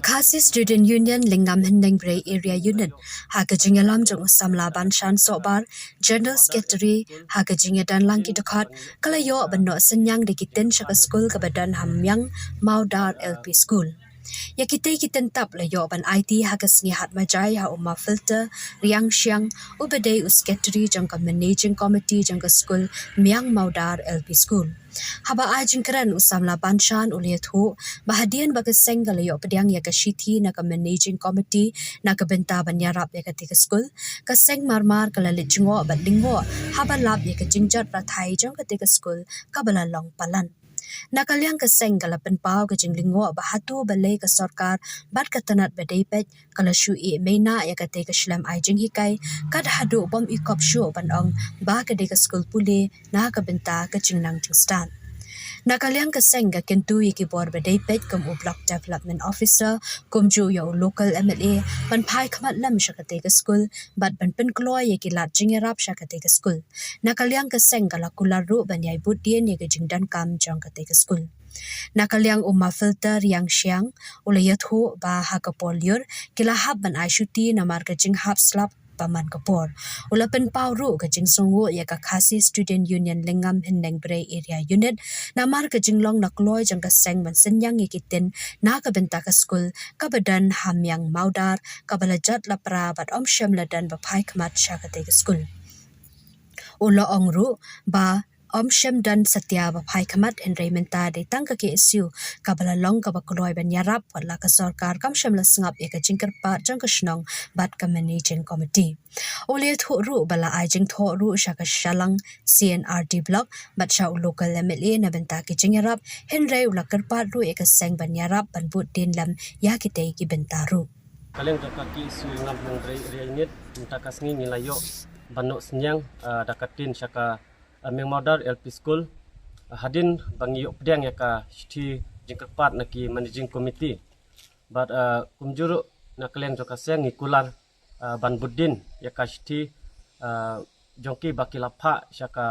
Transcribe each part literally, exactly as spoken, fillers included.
Khasi Student Union Lyngngam Hynñiewbrei Area Unit, ha ka jingïalam jong u samla Banshan Sohbar, General Secretary, ha ka jingïadon lang ki dkhot, ka la ïoh ban noh synñiang da ki tin sha ka skul kaba don ha Miang Mawdar L P School. Ïa kitei ki tin tap la ïoh ban aiti ha ka sngi Hat Majai ha u Ma Filter Riang Shiang, uba dei u Secretary jong ka Managing Committee jong ka skul Miang Mawdar L P School. Haba ai jingkren, u samla Banshan u la ïathuh ba hadien ba ka seng ka la ïoh pdiang ïa ka shithi na ka Managing Committee na ka bynta ban ïarap ïa katei ka skul, ka seng marmar ka la leit jngoh bad lyngngoh haba lap ïa ka jingjot pathai jong katei ka skul kaba la long palat. Na ka liang ka seng ka la pynpaw ka jinglyngngoh ba hato balei ka sorkar bad ka tnat ba dei peit ka la shu ïeh mynta ïa katei ka shlem ai jinghikai, kat haduh bym i kop shuh ban ong ba ka dei ka skul pule na ka bynta ka jingnang jingstad. Na ka liang ka seng ka kyntu ïa ki bor ba dei peit kum u Block Development Officer, kumjuh ïa u local M L A ban phai khmat lem sha katei ka skul bad ban pynkloi ïa ki lad jingïarap sha katei ka skul. Na ka liang ka seng ka la kular ruh ban ïai bud dien ïa ka jingdonkam jong katei ka skul. Na ka liang u Ma Filter Riang Shiang u la ïathuh ba ha ka por lyiur ki la hap ban ai shuti namar ka jinghap slap ba man ka por. U la pynpaw ruh ka jingsngewnguh ïa ka Khasi Student Union Lyngngam Hynñiewbrei Area Unit namar ka jinglong na kloi jong ka seng ban synñiang ïa ki tin na ka bynta ka skul kaba don ha Miang Mawdar kaba la jot la pra bad ym shym la don ba phai khmat sha katei ka skul. U la ong ruh ba ym shym don satia ba phai khmat, hynrei mynta dei tang ka K S U kaba la long kaba kloi ban ïarap, wat la ka sorkar kam shym la sngap ïa ka jingkyrpad jong ka shnong bad ka Managing Committee. U la ïathuh ruh ba la ai jingthoh ruh sha ka Shallang C and R D Block bad sha u local M L A na bynta ki jingïarap, hynrei u la kyrpad ruh ïa ka seng ban ïarap ban bud dien lem ïa kitei ki bynta ruh. Ka liang jong ka K S U Lyngngam Hynñiewbrei Area Unit, mynta ka sngi ngi la ïoh ban noh synñiang, ah, da ka tin sha ka, ah, Miang Mawdar L P School. Ah, hadien ba ngi ïoh pdiang ïa ka shithi jingkyrpad na ki Managing Committee. Bad, ah, kumjuh ruh na ka liang jong ka seng ngi kular, ah, ban bud dien ïa ka shithi, ah, jong ki ba ki la phah sha ka,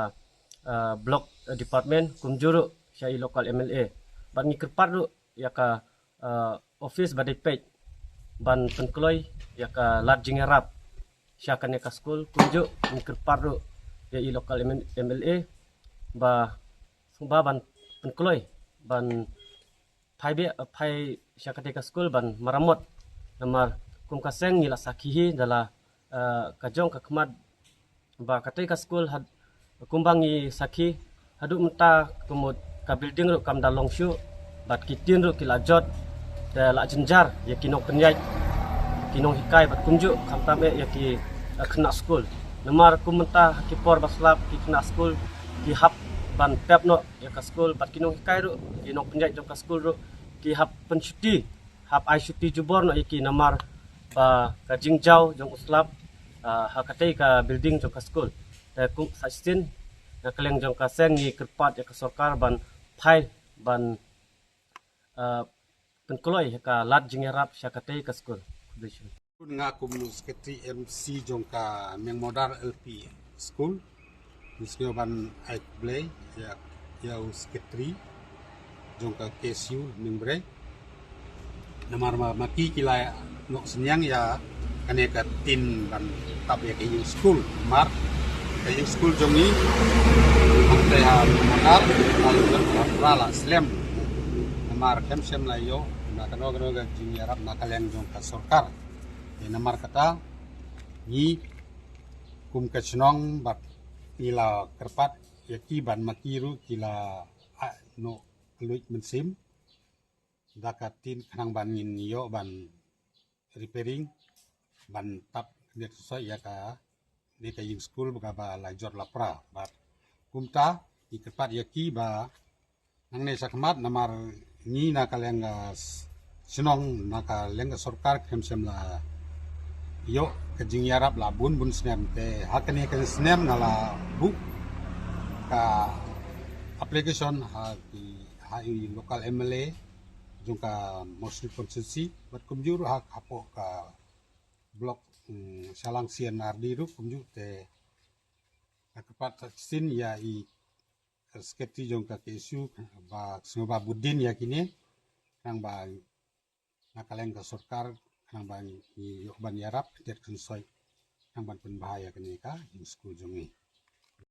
ah, Block Department, kumjuh ruh sha i local M L A. Bad ngi kyrpad ruh ïa ka, ah, office ba dei peit ban pynkloi ïa ka lad jingïarap sha kane ka skul, kumjuh ngi kyrpad ruh ïa i local M L A ba sngewbha ban pynkloi ban phai beit, phai sha katei ka skul ban maramot. Namar kum ka seng ngi la sakhi hi da la, ah, ka jong ka khmat ba katei ka skul had, kumba ngi sakhi, haduh mynta kumut ka building ruh kam da long shuh, bad ki tin ruh ki la jot, te la jynjar ïa ki nongpynïaid, ki nonghikai bad kumjuh khamtam eh ïa ki, eh, khynnah skul. Namar kum mynta ha ki por ba slap ki khynnah skul ki hap ban pep noh ïa ka skul, bad ki nonghikai ruh, ki nongpynïaid jong ka skul ruh ki hap pynshuti, hap ai shuti jubor noh ïa ki namar ba ka jingjaw jong u slap, ah, ha katei ka building jong ka skul. Te kum sa shisien na ka liang jong ka seng ngi kyrpad ïa ka sorkar ban phai ban, ah, pynkloi ïa ka lad jingïarap sha katei ka skul. Nga kum u Secretary M C jong ka Miang Mawdar L P School, ngi sngew ban ai khublei ïa, ïa u Secretary jong ka K S U Hynñiewbrei. Namar ma, ma ki ki la noh synñiang ïa kane ka tin ban tap ïa ka ïing skul. Namar ka ïing skul jong ngi hangtei ha Mawdar la, la, la, la slem. Namar khlem shym la ïoh na kano kano ka jingïarap na ka liang jong ka sorkar. Te namar kata ngi kum ka shnong bad ngi la kyrpad ïa ki ban ma ki ruh ki la, ah, noh kylluid mynsiem da ka tin khnang ban ngin ïoh ban repairing, ban tap khyndiat khynsoi ïa kane ka ïing skul ba kaba la jot la pra. Bad kumta ngi kyrpad ïa ki ba nangne shakhmat namar ngi na ka liang ka s-, shnong na ka liang ka sorkar khlem shym la ïoh ka jingïarap la bun bun snem. Te ha kane ka snem nga la buh ka application ha ki, ha i local M L A jong ka Mawshynrut constituency bad kumjuh ruh ha, hapoh ka block, mm, Shallang C and R D ruh kumjuh. Te nga kyrpad sa shisien ïa i secretary jong ka K S U ba sngewbha bud dien ïa kine, khnang ba na ka liang ka sorkar, khnang ban ïoh ban ïarap, tied kynsoit, khnang ban pynbha ïa kane ka jingskul jong ngi.